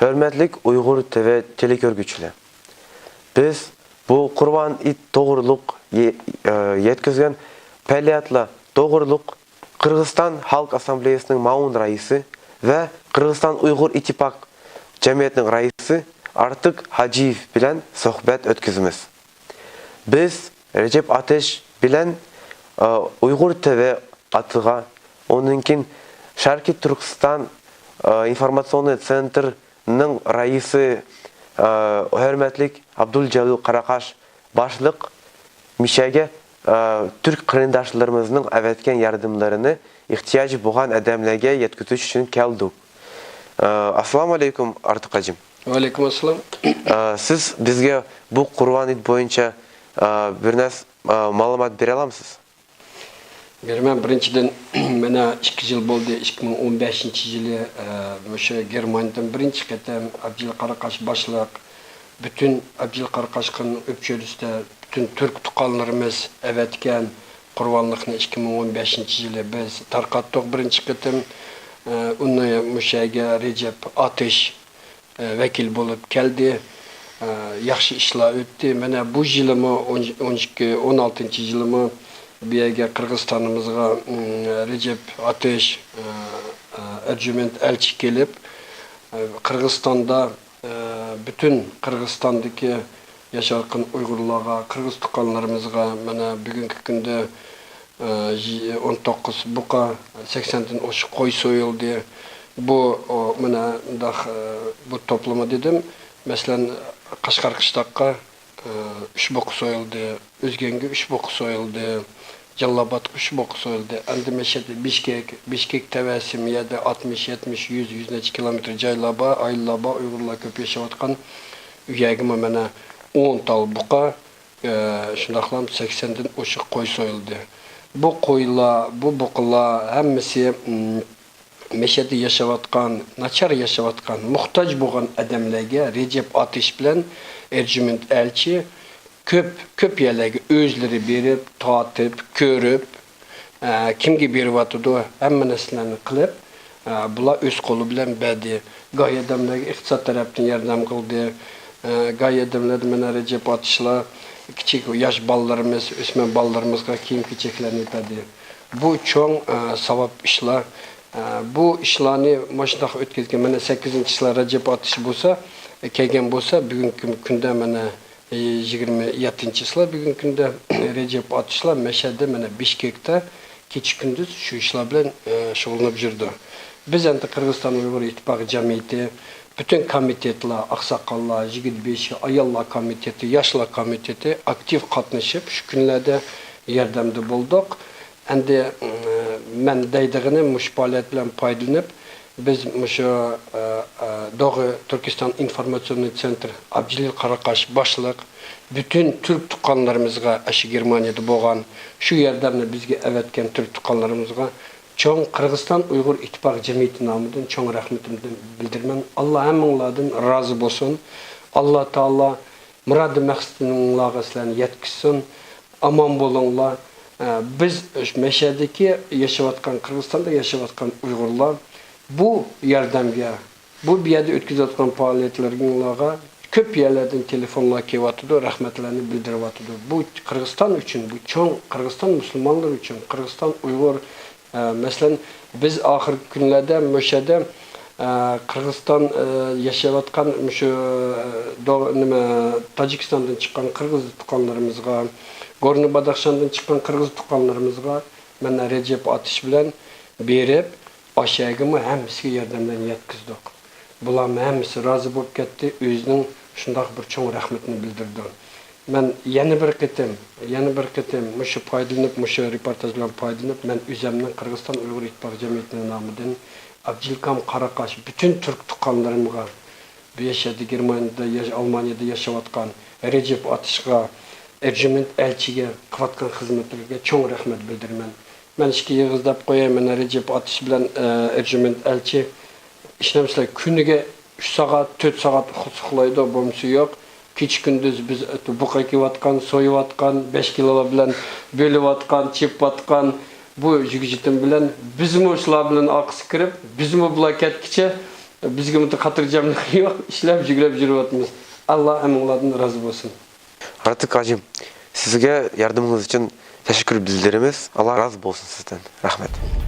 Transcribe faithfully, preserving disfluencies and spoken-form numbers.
ھۆرمەتلىك ئۇيغۇر تىۋى تېلېكۆرگۈچىلەر! بىز بۇ قۇربان ئېيت توغرۇلۇق يە-، ئە، يەتكۈزگەن پەئالىيەتلەر توغرۇلۇق قىرغىزىستان خەلق ئاسسامبلېيەسىنىڭ مۇئاۋىن رەئىسى ۋە قىرغىزىستان ئۇيغۇر ئىتتىپاق جەمئىيىتىنىڭ رەئىسى ئارتىك ھاجىيېۋ بىلەن سۆھبەت ئۆتكۈزىمىز. بىز رەجەپ ئاتىش بىلەن، ئە، ئۇيغۇر تىۋى ئاتىغا، ئۇنىڭ كېيىن شەرقىي تۈركىستان، ئە، ئىنفورماتسىيوننىي سېنتىرنىڭ رەئىسى، ئە، ھۆرمەتلىك ئابدۇلجەلىل قاراقاش باشلىق مىشەگە، ئە، تۈرك قېرىنداشلىرىمىزنىڭ ئەۋەتكەن ياردىملىرىنى ئېھتىياجى بولغان ئادەملەرگە يەتكۈزۈش ئۈچۈن كەلدۇق. ئە، ئەسسالامۇ ئەلەيكۇم، ئارتىق ھاجىم. ۋەئەلەيكۇم ئەسسالام. ئە، سىز بىزگە بۇ قۇربان ئېيت بويىچە، ئە، بىر نەرسە، ئە، مەلۇمات بېرەلەمسىز؟ بېرىمەن. بىرىنچىدىن، مانا ئىككى يىل بولدى، ئىككى مىڭ ئون بەشىنچى يىلى، ئە، مۇشۇ گېرمانىيەدىن بىرىنچى قېتىم ئابجىل قاراقاش باشلىق، پۈتۈن ئابجىل قاراقاشقىنىڭ ئۆپچۆرىسىدە پۈتۈن تۈرك تۇغقانلىرىمىز ئەۋەتكەن قۇربانلىقنى ئىككى مىڭ ئون بەشىنچى يىلى بىز تارقاتتۇق بىرىنچى قېتىم. ئە، ئۇنى مۇشۇ يەرگە رەجەپ ئاتىش، ئە، ۋەكىل بولۇپ كەلدى. ئە، ياخشى ئىشلار ئۆتتى. مانا بۇ يىلىمۇ، ئون، ئون ئىككى، ئون ئالتىنچى يىلىمۇ بۇ يەرگە قىرغىزىستانىمىزغا، ئىم، رەجەپ ئاتىش، ئە، ئە، ئەرجۇمەنت ئەلچى كېلىپ، ئە، قىرغىزىستاندا، ئە، پۈتۈن قىرغىزىستاندىكى ياشاۋاتقان ئۇيغۇرلارغا، قىرغىز تۇغقانلىرىمىزغا مانا بۈگۈنكى كۈندە، ئە، يى-، ئون توققۇز بۇقا، سەكسەندىن ئوشۇق قوي سويۇلدى. بۇ، ئۇ، مانا مۇنداق، ئە، بۇ توپلىما دېدىم. مەسىلەن، قەشقەر قىشلاققا، ئە، ئۈچ بۇقا سويۇلدى، ئۈزگەنگە ئۈچ بۇقا سويۇلدى، جالىلابادقا ئۈچ بۇقا سويۇلدى. ئەمدى مەشەدە بىشكەك، بىشكەك تەۋەسى، مۇ يەردە ئاتمىش، يەتمىش، يۈز، يۈز نەچچە كىلومېتىر جايلار بار، ئائىلىلەر بار، ئۇيغۇرلار كۆپ ياشاۋاتقان. ئۇ يەرگىمۇ مانا ئون تال بۇقا، ئە، شۇنداقلا سەكسەندىن ئوشۇق قوي سويۇلدى. بۇ قويلار، بۇ بۇقىلار ھەممىسى، ئىم، مەشەدە ياشاۋاتقان، ناچار ياشاۋاتقان، موھتاج بولغان ئادەملەرگە رەجەپ ئاتىش بىلەن ئەرجۇمەنت ئەلچى كۆپ، كۆپ يەرلەرگە ئۆزلىرى بېرىپ، تارتىپ، كۆرۈپ، ئە، كىمگە بېرىۋاتىدۇ، ھەممە نەرسىلەرنى قىلىپ، ئە، بۇلار ئۆز قولى بىلەن بەردى. گاھى ئادەملەرگە ئىقتىساد تەرەپتىن ياردەم قىلدى. ئە، گاھى ئادەملەردە مانا رەجەپ ئاتىشلار كىچىك ياش بالىلىرىمىز، ئۆسمۈر بالىلىرىمىزغا كىيىم-كېچەكلەرنى بەردى. بۇ چوڭ، ئە، ساۋاب ئىشلار. ئە، بۇ ئىشلارنى مۇشۇنداق ئۆتكۈزگەن، مانا سەككىزىنچى چىسلا رەجەپ ئاتىش بولسا، ئە، كەلگەن بولسا، بۈگۈنكى كۈندە مانا، ئە، يىگىرمە يەتتىنچى چىسلا بۈگۈنكى كۈندە رەجەپ ئاتىشلار مەشەدە، مانا بىشكەكتە كېچە-كۈندۈز شۇ ئىشلار بىلەن، ئە، شۇغۇللىنىپ يۈرىدۇ. بىز ئەمدى قىرغىزىستان ئۇيغۇر ئىتتىپاقى جەمئىيىتى، پۈتۈن كومىتېتلار، ئاقساقاللار، يىگىت بېشى، ئاياللار كومىتېتى، ياشلار كومىتېتى ئاكتىپ قاتنىشىپ، شۇ كۈنلەردە ياردەمدە بولدۇق. ئەمدى، ئىم، مەن دەيدىغىنىم، مۇشۇ پائالىيەت بىلەن پايدىلىنىپ، بىز مۇشۇ، ئە، ئە، دوغۇ تۈركىستان ئىنفورماتسىيوننىي سېنتىر ئابجېلىل قاراقاش باشلىق، پۈتۈن تۈرك تۇغقانلىرىمىزغا، ئاشۇ گېرمانىيەدە بولغان، شۇ ياردەمنى بىزگە ئەۋەتكەن تۈرك تۇغقانلىرىمىزغا چوڭ قىرغىزىستان ئۇيغۇر ئىتتىپاقى جەمئىيىتى نامىدىن چوڭ رەھمىتىمنى بىلدۈرىمەن. ئاللا ھەممىڭلاردىن رازى بولسۇن. ئاللا تائالا مۇرادى مەقسىتىڭلارغا سىلەرنى يەتكۈزسۇن. ئامان بولۇڭلار. ئە، بىز مەشەدىكى ياشاۋاتقان، قىرغىزىستاندا ياشاۋاتقان ئۇيغۇرلار بۇ ياردەمگە، بۇ، بۇ يەردە ئۆتكۈزۈۋاتقان پائالىيەتلىرىڭلارغا كۆپ يەرلەردىن تېلېفونلار كېلىۋاتىدۇ، رەھمەتلەرنى بىلدۈرۈۋاتىدۇ. بۇ قىرغىزىستان ئۈچۈن، بۇ چوڭ قىرغىزىستان مۇسۇلمانلىرى ئۈچۈن، قىرغىزىستان ئۇيغۇر، ئە، مەسىلەن، بىز ئاخىرقى كۈنلەردە مۇشۇ يەردە، ئە، قىرغىزىستان، ئە، ياشاۋاتقان مۇشۇ، ئە، دو-، نېمە، تاجىكىستاندىن چىققان قىرغىز تۇغقانلىرىمىزغا، گورنى باداخشاندىن چىققان قىرغىز تۇغقانلىرىمىزغا مانا رەجەپ ئاتىش بىلەن بېرىپ، ئاشۇ يەرگىمۇ ھەممىسىگە ياردەملەرنى يەتكۈزدۇق. بۇلارمۇ ھەممىسى رازى بولۇپ كەتتى، ئۆزىنىڭ شۇنداق بىر چوڭ رەھمىتىنى بىلدۈردى. مەن يەنە بىر قېتىم، يەنە بىر قېتىم مۇشۇ پايدىلىنىپ، مۇشۇ رېپورتاژ بىلەن پايدىلىنىپ، مەن ئۆزەمنىڭ قىرغىزىستان ئۇيغۇر ئىتتىپاقى جەمئىيىتىنىڭ نامىدىن ئابجېلىكام قاراقاش، پۈتۈن تۈرك تۇغقانلىرىمغا، بۇ يەردە گېرمانىيەدە ياش-، ئالمانىيەدە ياشاۋاتقان رەجەپ ئاتىشقا، ئەرجۇمەنت ئەلچىگە قىلىۋاتقان خىزمەتلىرىگە چوڭ رەھمەت بىلدۈرىمەن. مەن ئىككى ئېغىز دەپ قوياي، مانا رەجەپ ئاتىش بىلەن، ئە، ئەرجۇمەنت ئەلچى ئىشلەمسىلەر، كۈنىگە ئۈچ سائەت، تۆت سائەت ئۇخلىسا ئۇخلايدۇ، بولمىسا يوق. كېچە-كۈندۈز بىز بۇقا كىيىۋاتقان، سويۇۋاتقان، بەش كىلولار بىلەن بۆلۈۋاتقان، چېپىۋاتقان بۇ يۈك-يېتىم بىلەن بىزمۇ شۇلار بىلەن ئارقىسىغا كىرىپ، بىزمۇ بۇلار كەتكىچە بىزگە بۇنداق خاتىرجەملىك يوق، ئىشلەپ يۈگرەپ يۈرۈۋاتىمىز. ئاللا ھەممىڭلاردىن رازى بولسۇن. ئارتىك ھاجىم، سىزگە ياردىمىڭىز ئۈچۈن تەشەككۈر بىلدۈرىمىز. ئاللا رازى بولسۇن سىزدىن. رەھمەت.